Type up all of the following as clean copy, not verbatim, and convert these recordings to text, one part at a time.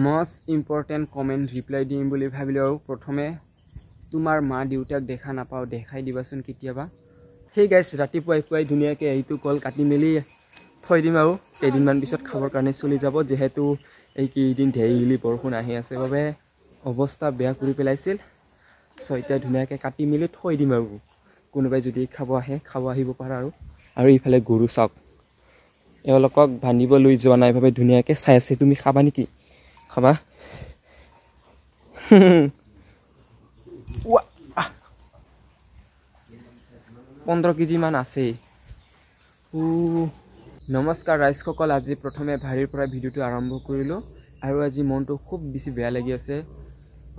Most important comment reply দিম বুলি ভাবিলোঁ আৰু প্ৰথমে তোমাৰ মা দেউতাক দেখা নাপাওঁ, দেখাই দিবাচোন কেতিয়াবা। সেই গাইছ, ৰাতিপুৱাই পুৱাই ধুনীয়াকৈ এইটো কল কাটি মেলি থৈ দিম আৰু কেইদিনমান পিছত খাবৰ কাৰণে চলি যাব। যিহেতু এইকেইদিন ডেইলি বৰষুণ আহি আছে বাবে অৱস্থা বেয়া কৰি পেলাইছিল। চ' এতিয়া ধুনীয়াকৈ কাটি মেলি থৈ দিম আৰু কোনোবাই যদি খাব আহে খাব আহিব পাৰা। আৰু আৰু ইফালে গৰু চাওক, এওঁলোকক বান্ধিব লৈ যোৱা নাই বাবে ধুনীয়াকৈ চাই আছে। তুমি খাবা নেকি? খাবা? 15 কেজিমান আছে। নমস্কাৰ ৰাইজসকল, আজি প্ৰথমে ভাৰীৰ পৰা ভিডিঅ'টো আৰম্ভ কৰিলোঁ আৰু আজি মনটো খুব বেছি বেয়া লাগি আছে।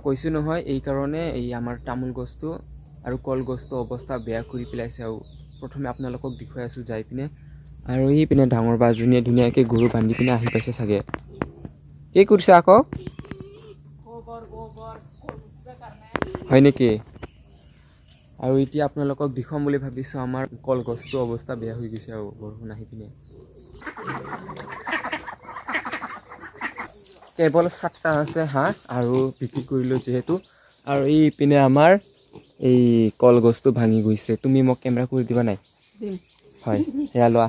কৈছোঁ নহয়, এইকাৰণে এই আমাৰ তামোল গছটো আৰু কলগছটো অৱস্থা বেয়া কৰি পেলাইছে। আৰু প্ৰথমে আপোনালোকক দেখুৱাই আছোঁ যাই পিনে। আৰু এইপিনে ডাঙৰ বাজনীয়ে ধুনীয়াকৈ গৰু বান্ধি পিনে আহি পাইছে চাগে। কি কৰিছা আকৌ? হয় নেকি? আৰু এতিয়া আপোনালোকক দেখুৱাম বুলি ভাবিছোঁ আমাৰ কলগছটো অৱস্থা বেয়া হৈ গৈছে আৰু বৰষুণ আহি পিনে। কেৱল 7টা আছে হাঁহ আৰু বিক্ৰী কৰিলোঁ যিহেতু। আৰু এইপিনে আমাৰ এই কলগছটো ভাঙি গৈছে। তুমি মোক কেমেৰা কৰি দিবা নাই? হয়, সেয়া লোৱা।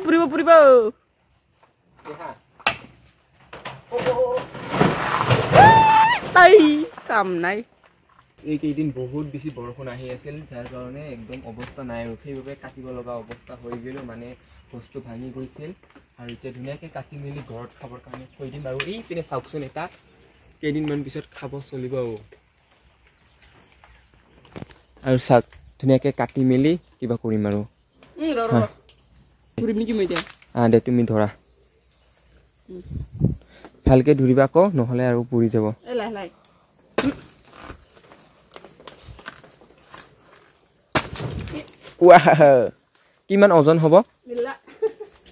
পুৰিব কাম নাই। এইকেইদিন বহুত বেছি বৰষুণ আহি আছিল, যাৰ কাৰণে একদম অৱস্থা নাই আৰু সেইবাবে কাটিব লগা অৱস্থা হৈ গ'লো, মানে বস্তু ভাঙি গৈছিল। আৰু এতিয়া ধুনীয়াকৈ কাটি মেলি ঘৰত খাবৰ কাৰণে থৈ দিম। আৰু এইপিনে চাওকচোন, এটা কেইদিনমান পিছত খাব চলিব। আৰু চাওক, ধুনীয়াকৈ কাটি মেলি কিবা কৰিম আৰু। দে তুমি ধৰা, ভালকৈ ধৰিবা আকৌ, নহ'লে আৰু পুৰি যাব। কিমান ওজন হ'ব?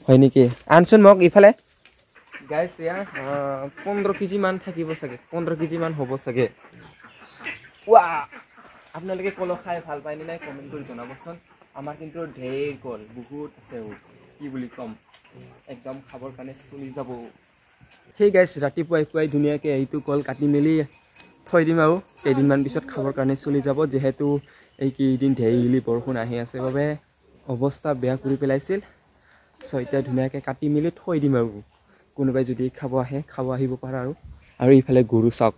হয় নেকি? আনচোন মোক ইফালে। গাইছ, এয়া 15 কেজিমান থাকিব চাগে, 15 কেজিমান হ'ব চাগে। আপোনালোকে কল খাই ভাল পায়নে নাই কমেণ্ট কৰি জনাবচোন। আমাৰ কিন্তু ঢেৰ কল বহুত আছে, কি বুলি ক'ম, একদম খাবৰ কাৰণে চলি যাব। সেই গাইছ, ৰাতিপুৱাই পুৱাই ধুনীয়াকৈ এইটো কল কাটি মেলি থৈ দিম আৰু কেইদিনমান পিছত খাবৰ কাৰণে চলি যাব। যিহেতু এইকেইদিন ডেইলি বৰষুণ আহি আছে বাবে অৱস্থা বেয়া কৰি পেলাইছিল। চ' এতিয়া ধুনীয়াকৈ কাটি মেলি থৈ দিম আৰু কোনোবাই যদি খাব আহে খাব আহিব পাৰা। আৰু আৰু ইফালে গৰু চাওক,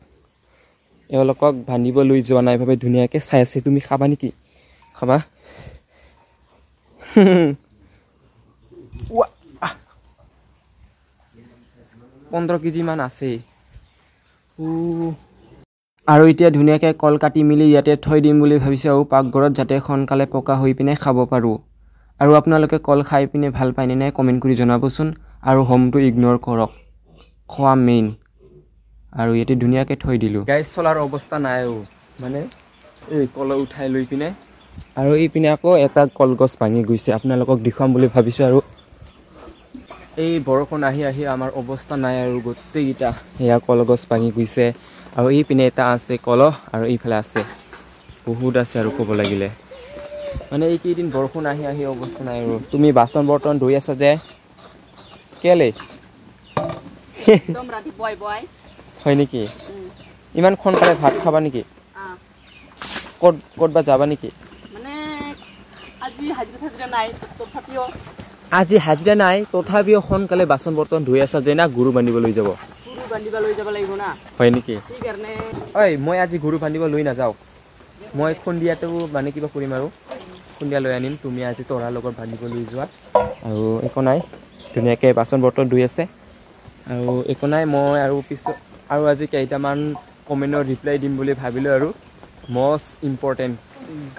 এওঁলোকক বান্ধিব লৈ যোৱা নাই বাবে ধুনীয়াকৈ চাই আছে। তুমি খাবা নেকি? খাবা? 15 কেজিমান আছে। আৰু এতিয়া ধুনীয়াকৈ কল কাটি মেলি ইয়াতে থৈ দিম বুলি ভাবিছোঁ আৰু পাকঘৰত, যাতে সোনকালে পকা হৈ পিনে খাব পাৰোঁ। আৰু আপোনালোকে কল খাই পিনে ভাল পায়নে নাই কমেণ্ট কৰি জনাবচোন। আৰু হোমটো ইগন'ৰ কৰক, খোৱা মেইন। আৰু ইয়াতে ধুনীয়াকৈ থৈ দিলোঁ। গাইছ, চলাৰ অৱস্থা নাই আৰু মানে এই কল উঠাই লৈ পিনে। আৰু এইপিনে আকৌ এটা কলগছ ভাঙি গৈছে, আপোনালোকক দেখুৱাম বুলি ভাবিছোঁ। আৰু এই বৰষুণ আহি আহি আমাৰ অৱস্থা নাই আৰু গোটেইকেইটা সেয়া কলগছ ভাঙি গৈছে। আৰু এইপিনে এটা আছে কলহ, আৰু এইফালে আছে বহুত আছে। আৰু ক'ব লাগিলে মানে এইকেইদিন বৰষুণ আহি আহি অৱস্থা নাই আৰু। তুমি বাচন বৰ্তন ধুই আছা যে কেলে? হয় নেকি? ইমান সোনকালে ভাত খাবা নেকি? ক'ত ক'ত বা যাবা নেকি? আজি হাজিৰা নাই, তথাপিও সোনকালে বাচন বৰ্তন ধুই আছা যে না গৰু বান্ধিব লৈ যাব? হয় নেকি? ঐ, মই আজি গৰু বান্ধিব লৈ নাযাওঁ, মই খুন্দিয়াটো মানে কিবা কৰিম আৰু খুন্দিয়া লৈ আনিম। তুমি আজি তৰাৰ লগত বান্ধিব লৈ যোৱা। আৰু একো নাই, ধুনীয়াকৈ বাচন বৰ্তন ধুই আছে আৰু একো নাই। মই আৰু পিছত আৰু আজি কেইটামান কমেণ্টৰ ৰিপ্লাই দিম বুলি ভাবিলোঁ। আৰু মষ্ট ইম্পৰ্টেণ্ট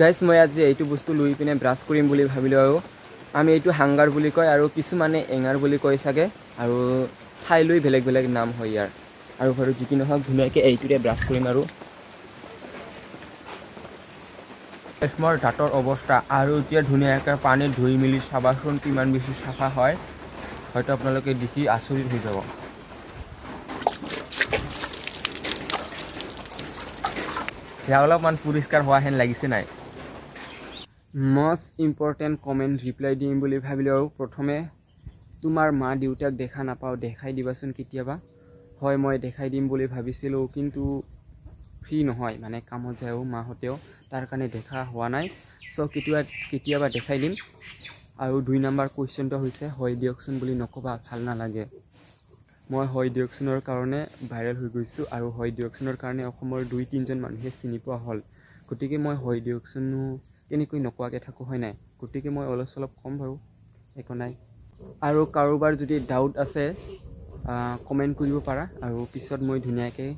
গাইজ, মই আজি এইটো বস্তু লৈ পিনে ব্ৰাছ কৰিম বুলি ভাবিলোঁ। আৰু আমি এইটো হাংগাৰ বুলি কয় আৰু কিছুমানে এঙাৰ বুলি কয় চাগে, আৰু ঠাই লৈ বেলেগ বেলেগ নাম হয় ইয়াৰ। আৰু বাৰু যি কি নহওক, ধুনীয়াকৈ এইটোৰে ব্ৰাছ কৰিম। আৰু মোৰ দাঁতৰ অৱস্থা আৰু এতিয়া ধুনীয়াকৈ পানীত ধুই মেলি চাবাচোন কিমান বেছি চাফা হয়, হয়তো আপোনালোকে দেখি আচৰিত হৈ যাব। সেয়া অলপমান পৰিষ্কাৰ হোৱা হেন লাগিছে নাই? মষ্ট ইম্পৰ্টেণ্ট কমেণ্ট ৰিপ্লাই দিম বুলি ভাবিলোঁ আৰু প্ৰথমে তোমাৰ মা দেউতাক দেখা নাপাওঁ, দেখাই দিবাচোন কেতিয়াবা। হয়, মই দেখাই দিম বুলি ভাবিছিলোঁ, কিন্তু ফ্ৰী নহয়, মানে কামত যায়ো মাহঁতেও, তাৰ কাৰণে দেখা হোৱা নাই। চ' কেতিয়াবা কেতিয়াবা দেখাই দিম। আৰু 2 নম্বৰ কুৱেশ্যনটো হৈছে, হয় দিয়কচোন বুলি নক'বা, ভাল নালাগে। মই হয় দিয়কচোনৰ কাৰণে ভাইৰেল হৈ গৈছোঁ আৰু হয় দিয়কচোনৰ কাৰণে অসমৰ 2-3জন মানুহে চিনি পোৱা হ'ল। গতিকে মই হয় দিয়কচোনো কেনেকৈ নোকোৱাকৈ থাকোঁ, হয় নাই? গতিকে মই অলপ চলপ ক'ম বাৰু, একো নাই। আৰু কাৰোবাৰ যদি ডাউট আছে কমেণ্ট কৰিব পাৰা, আৰু পিছত মই ধুনীয়াকৈ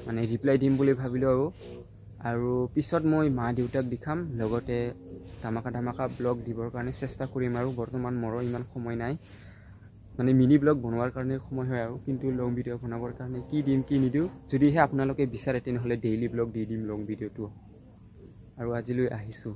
মানে ৰিপ্লাই দিম বুলি ভাবিলোঁ। আৰু পিছত মই মা দেউতাক দেখাম, লগতে ধামাকা ধামাকা ব্লগ দিবৰ কাৰণে চেষ্টা কৰিম। আৰু বৰ্তমান মোৰো ইমান সময় নাই, মানে মিনি ব্লগ বনোৱাৰ কাৰণে সময় হয় আৰু, কিন্তু লং ভিডিঅ' বনাবৰ কাৰণে কি দিম কি নিদিওঁ। যদিহে আপোনালোকে বিচাৰে তেনেহ'লে ডেইলি ব্লগ দি দিম, লং ভিডিঅ'টো। আৰু আজিলৈ আহিছোঁ।